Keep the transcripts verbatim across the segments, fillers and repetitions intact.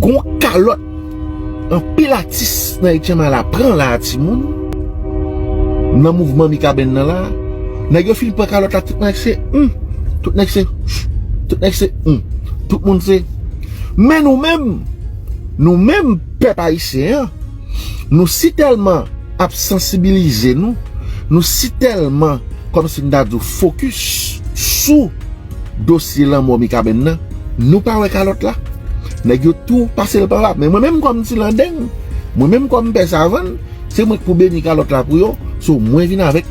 Gon kalòt anpil atis nan Etchenmay la pran la a timoun. Nan mouvman Mikaben nan la, nèg yo fin pran kalòt la, tout nèg se hmm, tout nèg se tout nèg se hmm, tout moun se. Men nou menm, nou menm pèp ayisyen an, nou si tèlman ap sansibilize nou, nou si tèlman kòmsi m ta di w fokis sou dosye lanmò Mikaben nan, nou pa wè kalòt la. Nèg yo tou pase l pa la. Men mwen menm kòm ti landeng, mwen menm kòm pè savann, se mwen k pou beni kalòt la pou yo. So mwen vin avèk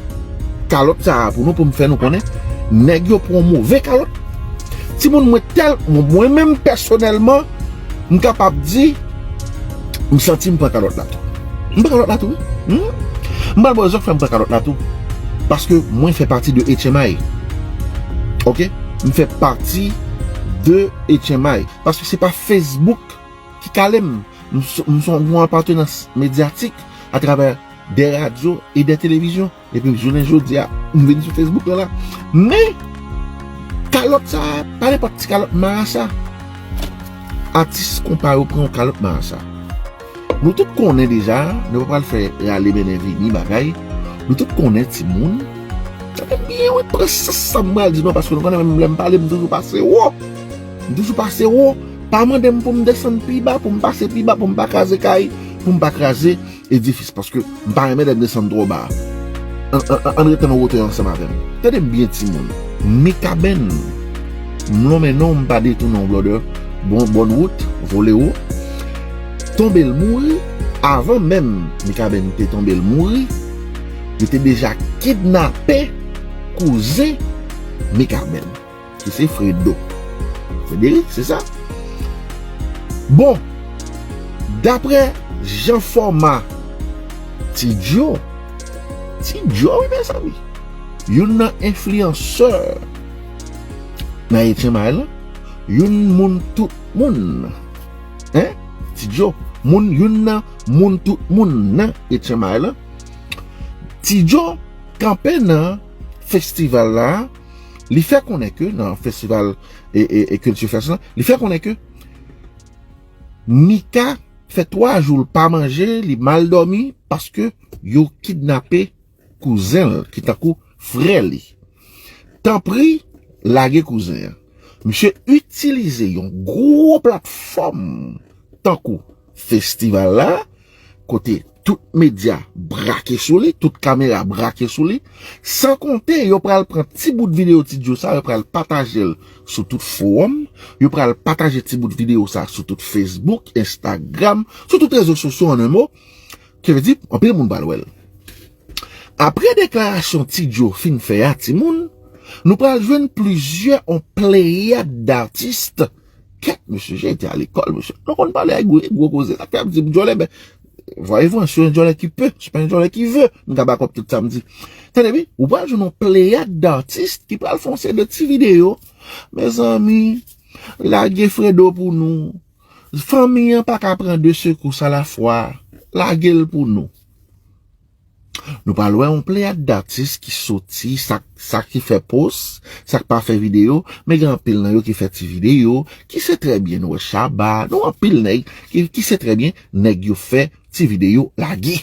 kalòt sa a pou nou, pou m fè nou konnen nèg yo pran move kalòt. Timoun, mwen tèl mwen menm pèsonèlman, m kapab di m santi m pran kalòt la tou. M pran kalòt la tou wi. M pral ba w rezon k fè m pran kalòt la tou. Paske mwen fè pati de Etchenmay. Oke? M fè pati de Etchenmay. Paske se pa Facebook ki kale m. M s- m s- m gon apartenans medyatik atravè de radyo e de televizyon. Epi jounen jodi a, m vin sou Facebook la la. Men, kalòt sa a, pa nenpòt ti kalòt marasa. Atis konpa yo pran yon kalòt marasa. Nou tout konnen deja, nou pa pral fè rale mennen vini bagay. Nou tout konnen timoun. Tande m byen wi, pran sans sa m pral di nou, paske nou konnen menm lè m pale, m toujou pase wo. M toujou pase wo. Pa mande m pou m desann pi ba, pou m pase pi ba, pou m pa kraze kay, pou m pa kraze edifis, paske m pa renmen lè m desann twò ba. Ann, ann, ann, ann ret nan yon wotè ansanm avè m. Tande m byen, timoun. Mikaben, m lonmen non, m pa detounen w, brother. Bon, bòn wout, vole wo. Tonbe l mouri, avan menm Mikaben te tonbe l mouri, yo te deja kidnape kouzen Mikaben, ki se Fredo. Frederic, se sa? Bon, daprè jan fòma Ti Djo, Ti Djo, wi, mezanmi, youn nan enfliyansè nan Etchenmay la, youn moun tout moun, en? Ti Djo, moun, youn nan moun tout moun nan Etchenmay la. Ti Djo kanpe nan festival la, li fè konnen ke nan festival e, e, e Culture Fest la, li fè konnen ke Mika fè twa jou l pa manje, li mal dòmi paske yo kidnape kouzen l ki tankou frè li. Tanpri, lage kouzen an. Misye itilize yon gwo platfòm tankou festival la, kote tout medya brake sou li, tout kamera brake sou li, san konte yo pral pran ti bout videyo Ti Djo sa, yo pral pataje l sou tout fowòm, yo pral pataje ti bout videyo sa sou tout Facebook, Instagram, sou tout rezo sosyo an en mo, ki vle di, anpil moun pral wè l. Apre deklarasyon Ti Djo fin fè a, timoun, nou pral jwenn plizyè, on pleyad datis. Kèt, mesye, j'ai été à l'école, mesye. Nou konn pale ak gwo, gwo koze. Sa fè ap di m djòlè, men, voyez-vous, je suis un djòlè qui peut, je suis pas un djòlè qui veut. M ka ba kòb tout sa m di. Tande, wi, ou pral jwenn yon pleyad datis ki pral fè yon seri de ti videyo. Mezanmi, lage Fredo pou nou. Fanmi an pa ka pran de sekous alafwa. Lage l pou nou. Nou pral wè yon pleyad datis ki soti, sa, sa ki fè post, sa k pa fè videyo, men gen anpil nan yo ki fè ti videyo, ki se trè byen, nou wè Shabba, nou anpil nèg ki, ki se trè byen, nèg yo fè ti videyo lage.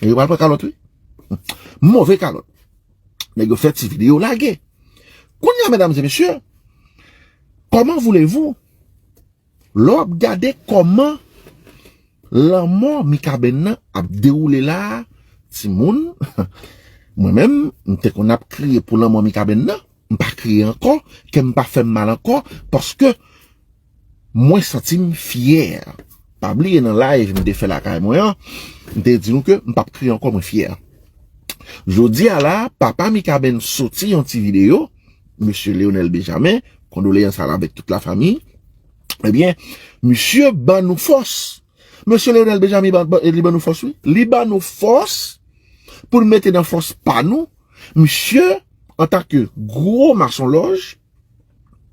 E yo pral pran kalòt, wi. Move kalòt. Nèg yo fè ti videyo lage. Kounye a, medam e mesye, comment voulez-vous? Lè w ap gade kòman lanmò Mikaben nan ap dewoule la a, timoun, mwen menm, m te konn ap kriye pou lanmò Mikaben nan, m pa kriye ankò, kè m pa fè m mal ankò, paske mwen santi m fyè. Pa bliye nan live m te fè lakay mwen an, m te di nou ke m p ap kriye ankò, mwen fyè. Jodi a la, papa Mikaben soti yon ti videyo, mesye Leonel Benjamin, kondoleyans a l avèk tout lafanmi. Ebyen, misye ban nou fòs. Mesye Leonel Benjamin ban, ban, li ban nou fòs, wi. Li ban nou fòs pou n mete nan fòs pa nou. Misye, antanke gwo masonlòj,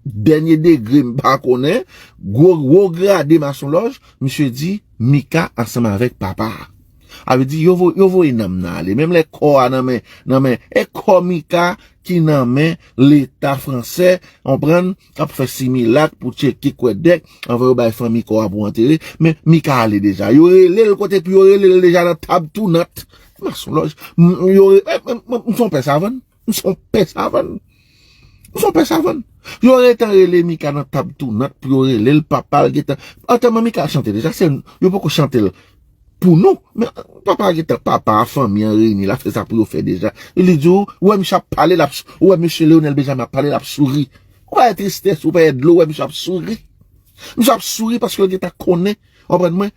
dènye degre, m pa konnen, gwo, gwo grade masonlòj, misye di, Mika ansanm avèk papa a. A vle di, yo, vo- yo voye nanm nan ale. Menm lè kò a nan men, nan men, e kò Mika ki nan men Leta fransè, konprann, k ap fè similak pou tcheke kwè dèk, anvan yo bay fanmi kò a pou antere. Men Mika ale deja. Yo rele l kote pou yo rele l deja nan tab tounant. Masonlòj. M- yo re- m- m- m- m son pè savann. M son pè savann. M son pè savann. Yo gentan rele Mika nan tab tounant pou yo rele l, papa l gentan. Antèman Mika chante deja, se yo poko chante l pou nou. Men papa gentan, papa a, fanmi an reyini, l ap fè sa pou yo fè deja. Li di w, ou wè misye ap pale, l ap, ou wè mesye Leonel Benjamin ap pale, l ap souri. Ou pa wè tristès, ou pa wè dlo, ou wè misye ap souri. Misye ap souri paske l gentan konnen, w konprann mwen,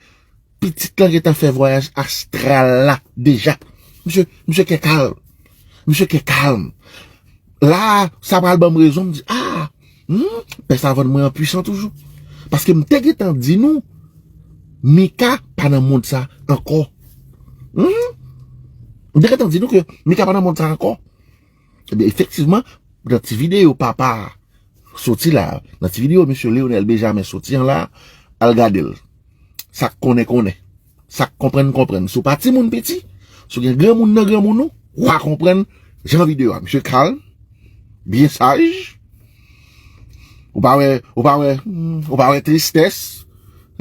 pitit lan gentan fè vwayaj astral la deja. Misye, misye kè kalm. Misye kè kalm. La, sa pral ban m rezon, m di, ah, hmm, pè savann mwen an pwisan toujou. Paske m te gentan di nou, Mika pa nan mond sa ankò. Hmm? M te gentan di nou ke Mika pa nan mond sa ankò. Ebyen, efektivman, nan ti videyo papa a soti la, nan ti videyo mesye Leonel Benjamin soti an la, al gade l. Sa k konnen, konnen. Sa k konprann, konprann. Si w pa timoun piti, si w gen granmoun nan granmoun ou, w a konprann jan videyo a. Misye kalm, byen saj. Ou pa wè, ou pa wè, hmm, ou pa wè tristès.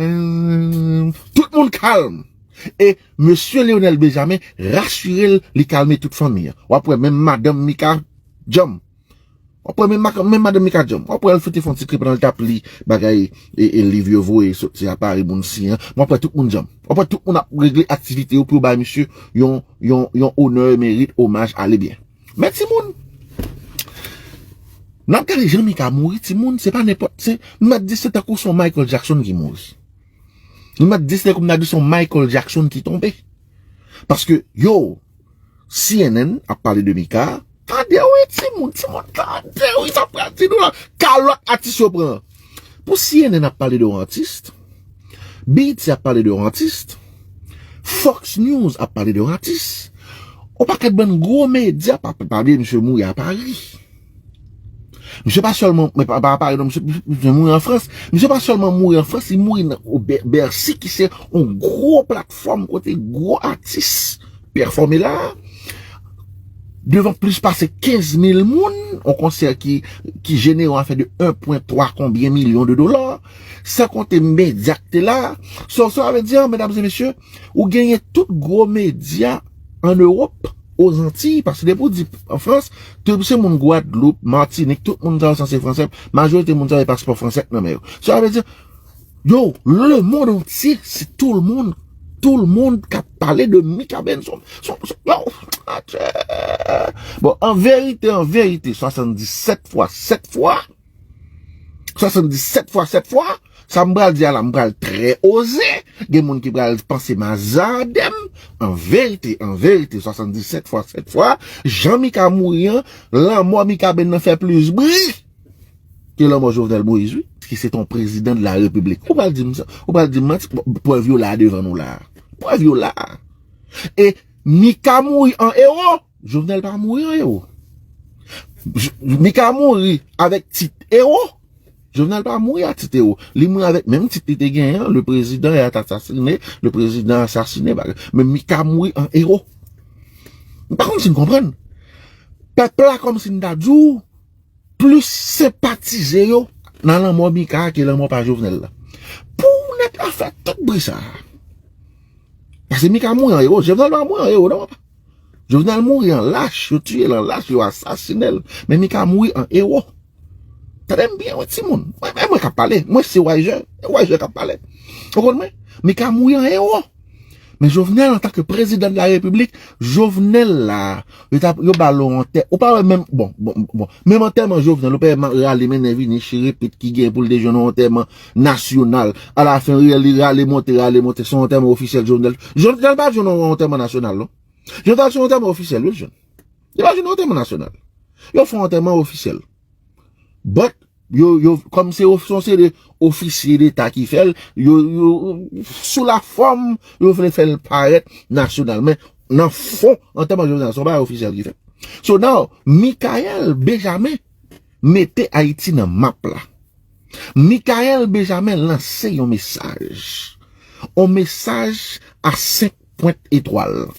Hmm, tout moun kalm. E mesye Leonel Benjamin rasire l, li kalme tout fanmi an. W ap wè menm madanm Mika djanm. W ap wè menm, ma- menm madanm Mika djanm. W ap wè l fout fè yon ti kri pandan l t ap li bagay e, e liv yo voye soti a Pari moun siyen. W ap wè tout moun djanm. W ap wè tout moun ap regle aktivite yo pou yo bay misye yon, yon, yon onè, merit, omaj, ale byen. Men timoun, n ap gade jan Mika mouri, timoun, se pa nenpòt, se, m ap di se tankou se yon Michael Jackson ki mouri. M ap di se tankou m ta di se yon Michael Jackson ki tonbe. Paske, yo, C N N ap pale de Mika. Tande wi, timoun, timoun, tande wi, sa pral di nou la. Kalòt atis yo pran. Pou C N N ap pale de yon atis, B E T ap pale de yon atis, Fox News ap pale de yon atis, yon pakèt bann gwo medya pa pale, misye mouri a Pari. Misye pa sèlman, men pa, pa, pa, non, misye, misye mouri an Frans. Misye pa sèlman mouri an Frans, li mouri nan o Bè- Bèsi ki se yon gwo platfòm kote gwo atis pèfòme la. Devan plis pase kenz mil moun, yon konsè ki, ki jenere yon afè de en pwen twa konbyen milyon de dola. San konte medya k te la. So, sa vle di, medam e mesye, ou genyen tout gwo medya an Ewòp, Ozantiy, paske depi w di an Frans, tout se moun Gwadloup, Matinik, tout moun sa yo sanse fransè, majorite moun sa yo e paspò fransè k nan men yo. Sa vle di, yo, lemonn antye, se tout moun, tout moun k ap pale de Mika Benson. Son, son, yo, atchè. Bon, an verite, an verite, swasanndisèt fwa sèt fwa, swasanndisèt fwa sèt fwa, sa m pral di a la, m pral trè oze. Gen moun ki pral panse m a Zadèm. An verite, an verite, swasanndisèt fwa sèt fwa, jan Mika mouri an, lanmò Mika Benn nan fè plis bri ke lanmò Jovenel Moïse, wi, ki se te yon prezidan de la repiblik. Ou pral di m sa, ou pral di m manti, bon, prèv yo la devan nou la. Prèv yo la. E Mika mouri an ewo, Jovenel pa mouri an ewo. J- Mika mouri avèk tit ewo, Jovenel pa mouri a tit ewo. Li mouri avèk menm tit li te genyen an, le président est assassiné, le président assassiné, bagay. Men Mika mouri an ewo. M pa konn si n konprann. Pèp la kòmsi n ta di w, plis senpatize yo nan lanmò Mika ke lanmò pa Jovenel la. Pou nèg la fè tout bri sa a. Paske Mika mouri an ewo, Jovenel pa mouri an ewo, non, papa. Jovenel mouri an lach, yo tiye l an lach, yo asasinen l. Men Mika mouri an ewo. Tande m byen, wi, timoun. Mwen, mwen, mwen k ap pale. Mwen se Wayjè. E Wayjè k ap pale. Ou konn mwen? Mika mouri an ewo. Men Jovenel, antanke prezidan de la repiblik, Jovenel la, yo t ap, yo ba l yon antè. Ou pa wè menm, bon, bon, bon. Menm antèman Jovenel, ou pa wè rale mennen vini, chirepit ki gen pou l te jwenn yon antèman nasyonal. Alafen, li rale monte, rale monte, se yon antèman ofisyèl Jovenel. Jovenel pa jwenn yon antèman nasyonal, non. Jovenel se yon antèman ofisyèl, wi, l jwenn. Li pa jwenn yon antèman nasyonal. Yo fè yon antèman ofisyèl. But, yo, yo, kòm se of- se yon seri de ofisye deta ki fè l, yo, yo, sou la fòm, yo vle fè l parèt nasyonal. Men, nan fon, antèman Jovenel, se yon bagay ofisyèl ki fèt. So now, Michael Benjamin mete Ayiti nan map la. Michael Benjamin lanse yon mesaj. Yon mesaj a senk Pwent Etwal.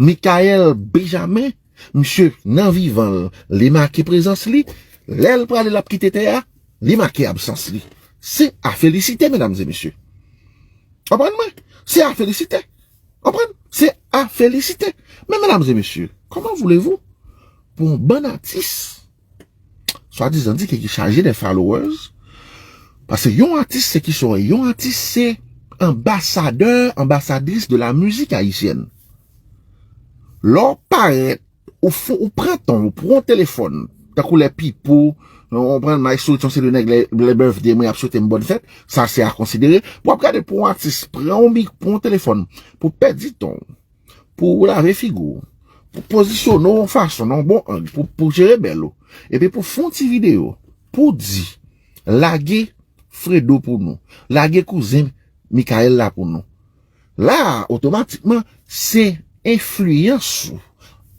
Michael Benjamin, misye nan vivan l, li make prezans li, lè l prale l ap kite tè a, li make absans li. Se a felisite, medam e mesye. Konprann mwen? Se a felisite. Konprann? Se a felisite. Men, medam e mesye, comment voulez-vous pou yon bann atis swadizan di ke ki chaje de followers? Paske yon atis se ki sa w ye? Yon atis se anbasadè, anbasadris de la mizik ayisyèn. Lè w parèt, ou fou, ou pran tan, ou pran yon telefòn, tankou lè Pipo, ou pran Maestro Richard, se de nèg lè, lè birthday mwen, y ap swete m bòn fèt, sa se a konsidere. W ap gade pou yon atis pran yon mik, pran yon telefòn, pou pèdi tan w, pou lave figi w, pou pozisyone w yon fason, nan yon bon ang, pou, pou jere bèl ou, epi pou fè yon ti videyo, pou di, lage Fredo pou nou, lage kouzen Michael la pou nou. La, otomatikman, se enfliyans ou,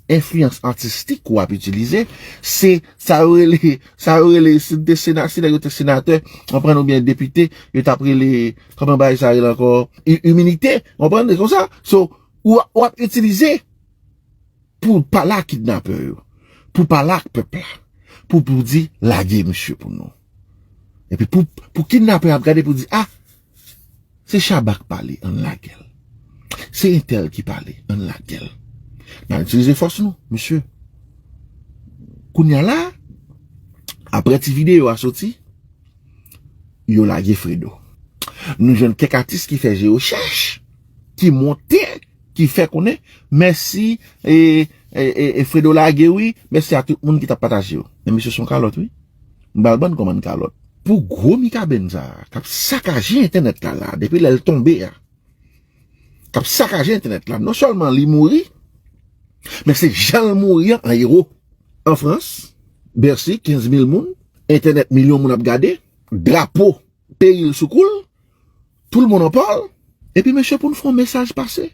enfliyans atistik ou ap itilize, se sa yo rele, sa yo rele, si te sena-, si nèg yo te senatè, konprann, oubyen depite, yo t ap rele, kòman bagay sa rele ankò, i-, iminite, konprann, se konsa. So, ou, w ap itilize pou pale ak kidnapè yo, pou pale ak pèp la, pou, pou di, lage misye pou nou. Epi pou, pou kidnapè ap gade pou di, a, se Shabba k pale, ann lage l. Se entèl ki pale, ann lage l. N a itilize fòs nou, mesye. Kounye a la, apre ti videyo a soti, yo lage Fredo. Nou jwenn kèk atis ki fè je yo chèch, ki monte, ki fè konnen, mèsi, e, e, e, e Fredo lage wi, mèsi a tout moun ki t ap pataje yo. Men mesye, se yon kalòt wi. M pral ban n kòmann kalòt. Pou gwo Mikaben sa a, k ap sakaje entènèt la la, depi lè l tonbe a, k ap sakaje entènèt la, non sèlman li mouri, men se jan l mouri an, an ewo. An Frans, Bèsi, kenz mil moun, entènèt, milyon moun ap gade, drapo peyi l sou kou l, tout le monde en parle. Epi mesye, pou n fè yon mesaj pase,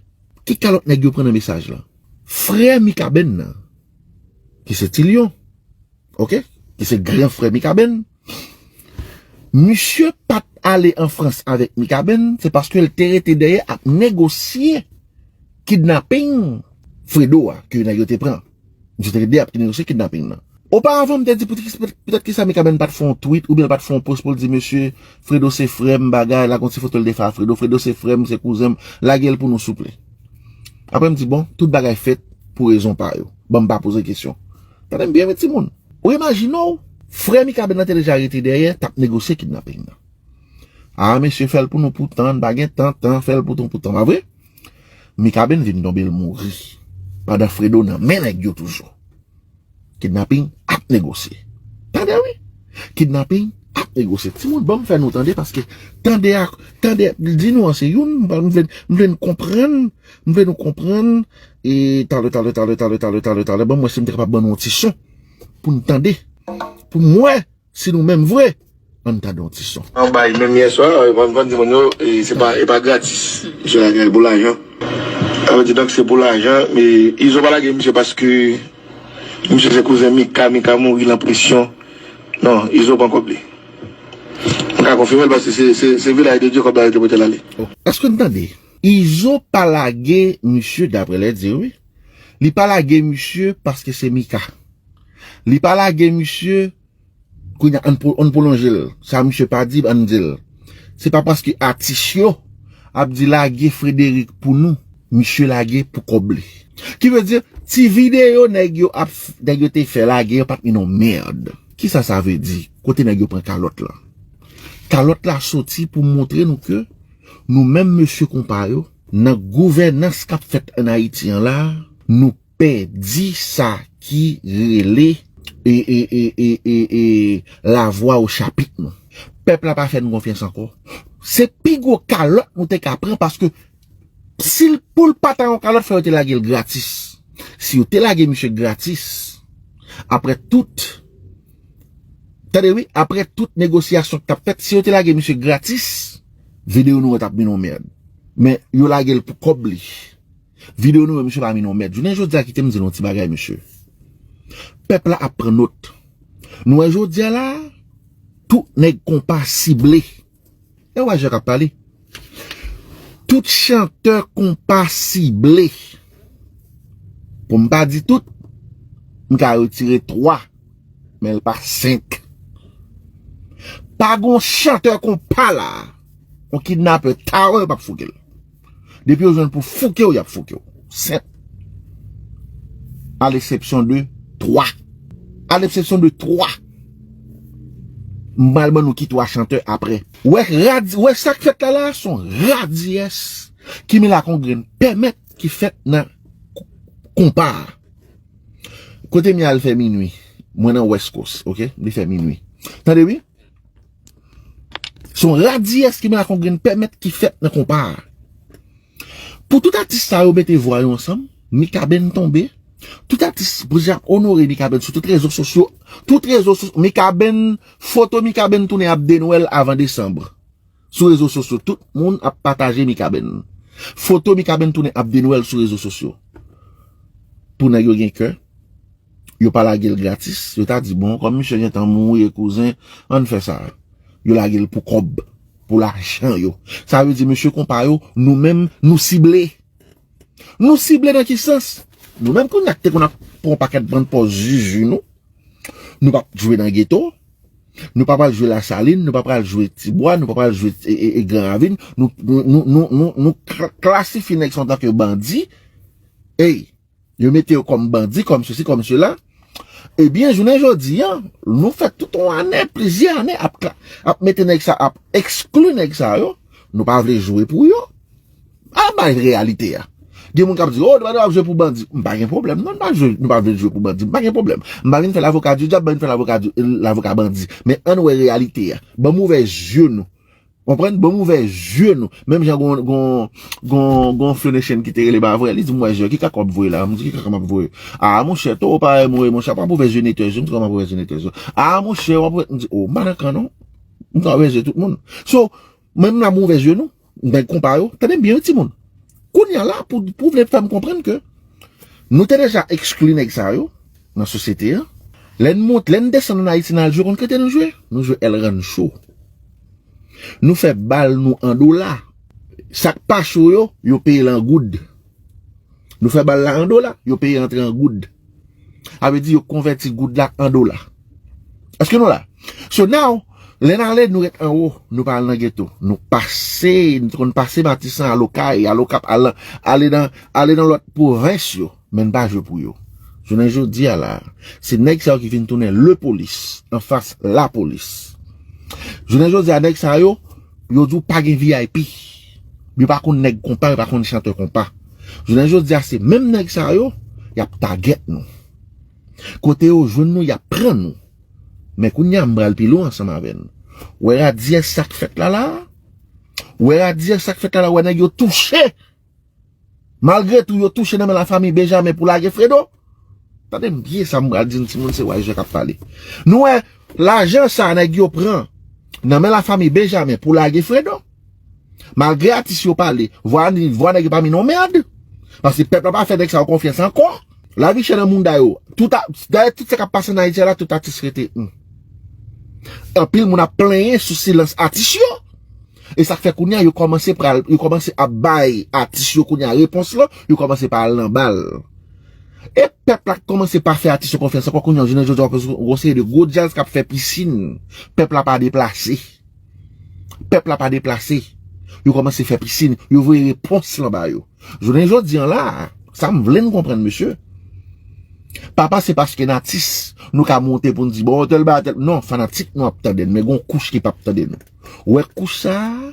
ki kalòt nèg yo pran nan mesaj lan? Frè Mikaben nan, ki se Tilyon, oke? Ki se gran frè Mikaben. Misye pa t ale an Frans avèk Mikaben, se paske l te rete dèyè ap negosye kidnaping Fredo a, ke nèg yo te pran. Misye te rete dèyè ap negosye kidnaping nan. Oparavan, m te di, poutèt, poutèt kisa Mikaben pa t fè yon tweet oubyen l pa t fè yon post pou l di, mesye, Fredo se frè m, bagay, lage yon ti foto l defa Fredo, Fredo se frè m, se kouzen m, lage l pou nou, souple. Apre m di, bon, tout bagay fèt pou rezon pa yo. Ban m pa poze kesyon. Tande m byen wi timoun. Ou imajine w, frè Mikaben nan te deja rete dèyè, t ap negosye kidnaping nan. A, mesye, fè l pou nou pou tan, n pa gen tan, tan, fè l pou nou pou tan, pa vre? Mikaben vin tonbe, l mouri. Pandan Fredo nan men nèg yo toujou. Kidnaping ap negosye. Tande wi. Kidnaping ap negosye. Timoun, ban m fè nou tande, paske tande a, tande, di nou an se youn, m vle, m vle n konprann, m vle nou konprann, e talè, talè, talè, ban m wè si m te kapab ban nou yon ti son pou n tande. Pou m wè si nou menm vre, ann tande yon ti son. An bay, menm yè swa, e, ban, ban di moun yo, e, se pa, e pa gratis. Misye la gen pou lajan. Sa vle di, donk, se pou lajan, men Izo pa lage misye paske misye se kouzen Mika, Mika mouri, l an presyon. Non, Izo pran kòb li. M ka konfime l paske se, se, se vilaj de Dye kòb la rete pote l ale. Èske n tande? Izo pa lage misye, daprè lè di wi. Li pa lage misye paske se Mika. Li pa lage misye, kounye a, ann pwo-, ann pwolonje l. Sa misye pa di, ann di l. Se pa paske atis yo ap di lage Frederick pou nou, misye lage pou kòb li. Ki vle di, ti videyo nèg yo ap f-, nèg yo te fè lage yo pa t mennen yon mèd. Kisa sa vle di? Kote nèg yo pran kalòt lan? Kalòt la soti pou montre nou ke nou menm mesye konpa yo, nan gouvènans k ap fèt ann Ayiti an la, nou pèdi sa ki rele e, e, e, e, e, e, lavwa o chapit nou. Pèp la pa fè n konfyans ankò. Se pi gwo kalòt nou te ka pran paske si l, pou l pa ta yon kalòt, fò yo te lage l gratis. Si yo te lage misye gratis, apre tout, tande wi, apre tout negosyasyon k t ap fèt, si yo te lage misye gratis, videyo nou wè t ap vin yon mèd. Men yo lage l pou kòb li. Videyo nou wè misye pa vin yon mèd. Jounen jodi a, kite m di nou yon ti bagay, mesye. Pèp la ap pran nòt. Nou wè jodi a la, tout nèg konpa sible. E w wè jan k ap pale. Tout chantè konpa sible. Pou m pa di tout, m ka retire twa, men l pa senk. Pa gon chantè konpa la, yon kidnapè tawè p ap fouke l. Depi yo jwenn pou fouke w, y ap fouke w. Senp. A l'exception de twa. A l'exception de twa. M pral ban nou ki twa chantè apre. Wè rad, wè sa k fèt la la, se yon radiyès ki Mila Kongrenn pèmèt ki fèt nan konpa a. Kote m ye al fè minui? Mwen nan West Coast, oke? Li fè minui. Tande wi. Se yon radiyès ki Mila Kongrenn pèmèt ki fèt nan konpa a. Pou tout atis sa yo mete vwa yo ansanm, Mikaben tonbe. Tout atis pou jan ap onore Mikaben sou tout rezo sosyo. Tout rezo sosyo, Mikaben, foto Mikaben tounen ap de Nwèl avan Desanm. Sou rezo sosyo, tout moun ap pataje Mikaben. Foto Mikaben tounen ap de Nwèl sou rezo sosyo. Pou nèg yo gen kè, yo pa lage l gratis. Yo ta di, bon, kòm misye gentan mouri, kouzen, ann fè sa. Yo lage l pou kòb, pou lajan yo. Sa vle di, mesye konpa yo, nou menm, nou sible. Nou sible nan ki sans? Nou menm kounye a k te konn ap pran yon pakèt bann pòz jiji nou. Nou p ap jwe nan geto. Nou pa pral jwe Lasalin, nou pa pral jwe Tibwa, nou pa pral jwe e, e, e Gran Ravin. Nou, nou, nou, nou, nou, nou kla- klasifye nèg sa yo antanke bandi. Ey, yo mete yo kòm bandi, kòm sesi, kòm sela. Ebyen, jounen jodi a, nou fè tout yon ane, plizyè ane ap, kla- ap mete nèg sa, ap ekskli nèg sa yo. Nou pa vle jwe pou yo. A bay reyalite a. Gen moun k ap di, oh, nou pa dwe ap jwe pou bandi. M pa gen pwoblèm, non, nou pa jwe, nou pa vle jwe pou bandi. M pa gen pwoblèm. M pa vin fè lavoka di dyab, m pa vin fè lavoka di, lavoka bandi. Men ann wè reyalite a. Ban m ouvè zye nou. Konprann? Ban m ouvè zye nou. Menm jan gon, gon, gon, gon Flonation ki te rele m avan, li di m wè zye, ki kaka w ap voye la? M di, ki kaka m ap voye? A, monchè, towo parèy mwen, monchè, w ap ouvè zye netè zye, m di, kòman ouvè zye netè zye? A, monchè, w ap wè, m di, oh, m pa nan kan, non. M ka ouvè zye tout moun. So, menm la m ouvè zye nou, nèg konpa yo, tande m byen wi timoun. Kounye a la, pou, pou vle fè m konprann ke nou te deja ekskli nèg sa yo nan sosyete a. Lè n mont, lè n desann ann Ayiti, n al jwe, konn kote nou jwe? Nou jwe El Rancho. Nou fè bal nou an dola. Sa k pa cho yo, yo peye l an goud. Nou fè bal la an dola, yo peye antre an goud. Sa vle di yo konvèti goud la an dola. Èske nou la? So now, lè n ale, nou ret anwo, nou pa al nan geto. Nou pase, nou te konn pase Matisan, al Okay, al Okap, al, ale nan, ale nan lòt pwovens yo. Men n pa jwe pou yo. Jounen jodi a la, se nèg sa yo ki vin tounen lepolis anfas lapolis. Jounen jodi a, nèg sa yo, yo di w pa gen V I P. Yo pa konn nèg konpa, yo pa konn chantè konpa. Jounen jodi a, se menm nèg sa yo, y ap tagèt nou. Kote yo jwenn nou, y ap pran nou. Men kounye a, m pral pi lwen ansanm avè n. Wè radiyès sa k fèt la la? Wè radiyès sa k fèt la la? Wè nèg yo touche. Malgre tou, yo touche nan men lafanmi Benjamin pou lage Fredo. Tande m byen sa m pral di n, timoun, se Y J k ap pale. Nou wè, lajan sa nèg yo pran nan men lafanmi Benjamin pou lage Fredo. Malgre atis yo pale, vwa, vwa nèg yo pa mennen yon mèd. Paske pèp la pa fè nèg sa yo konfyans ankò. Lavi chè nan mounda yo. Tout a, dayè, tout sa k ap pase ann Ayiti a la, tout atis rete, hmm. Anpil moun ap plenyen sou silans atis yo. E sa k fè kounye a, yo kòmanse pral, yo kòmanse ap bay atis yo kounye a repons lan, yo kòmanse pa al nan bal. E pèp la kòmanse pa fè atis yo konfyans ankò kounye a, jounen jodi a, w ap wè yon seri de gwo djaz k ap fè pisin. Pèp la pa deplase. Pèp la pa deplase. Yo kòmanse fè pisin, yo voye repons lan ba yo. Jounen jodi a la, sa m vle n konprann, mesye. Pa panse paske n atis, nou ka monte pou n di, bon, tèl bagay, tèl. Non, fanatik nou ap tande n, men gon kouch ki p ap tande nou. Ou wè kouch sa a?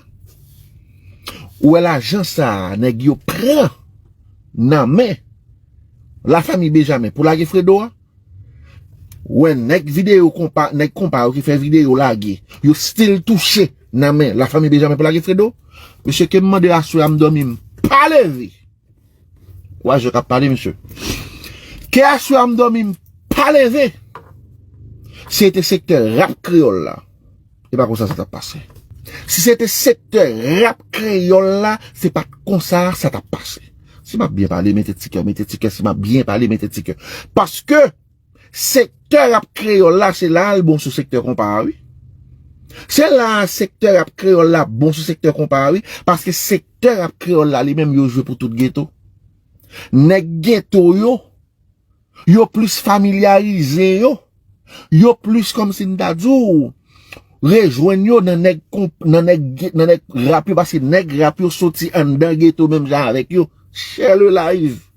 Ou wè lajan sa a, nèg yo pran nan men lafanmi Benjamin pou lage Fredo a? Ou wè nèg videyo konpa, nèg konpa yo ki fè videyo lage, yo still touche nan men lafanmi Benjamin pou lage Fredo? Mesye, ke m mande aswè a m dòmi m pa leve. Kourajè k ap pale, mesye. Ke aswè a m dòmi m pa leve. Si se te sektè rap kreyòl la, e pa konsa sa t ap pase. Si se te sektè rap kreyòl la, se pa t konsa sa t ap pase. Si m ap byen pale, mete ti kè, mete ti kè. Si m ap byen pale, mete ti kè. Paske sektè rap kreyòl la, se la l bon sou sektè konpa a, wi. Se la a sektè rap kreyòl la bon sou sektè konpa a, wi, paske sektè rap kreyòl la li menm yo jwe pou tout geto. Nèg geto yo, yo plis familyarize yo, yo plis kòmsi m ta di w, rejwenn yo nan nèg konp-, nan nèg ge-, nan nèg rap yo, paske nèg rap yo soti anndan geto menm jan avèk yo. Share le live.